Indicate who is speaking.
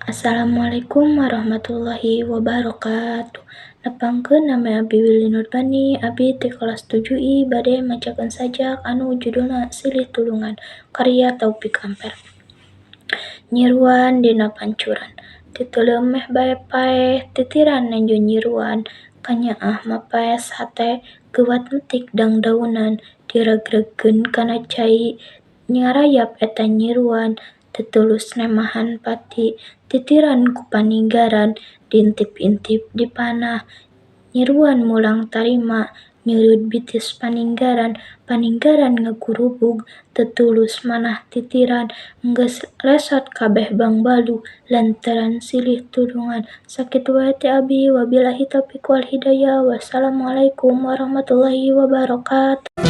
Speaker 1: Assalamualaikum warahmatullahi wabarakatuh. Nepangkeun, nami abdi Willy Nurbani, abdi ti kelas 7I bade macakeun sajak anu judulna Silih Tulungan karya Taufik Ampera. Nyiruan dina pancuran. Titeuleum meh bae paeh, titiran nenjo nyiruan, kanyaah mapaes hate, geuwat metik dangdaunan, diregregkeun kana cai, ngarayap eta nyiruan, teu tulus nemahan pati, titiran ku paninggaran, diintip-intip dipanah, nyiruan mulang tarima, nyeureud bitis paninggaran, paninggaran ngagurubug, teu tulus manah titiran, enggeus lesot kabeh bangbaluh, lantaran silih tulungan. Sakitu wae ti abi, wabillahi taufik wal hidayah, wassalamualaikum warahmatullahi wabarakatuh.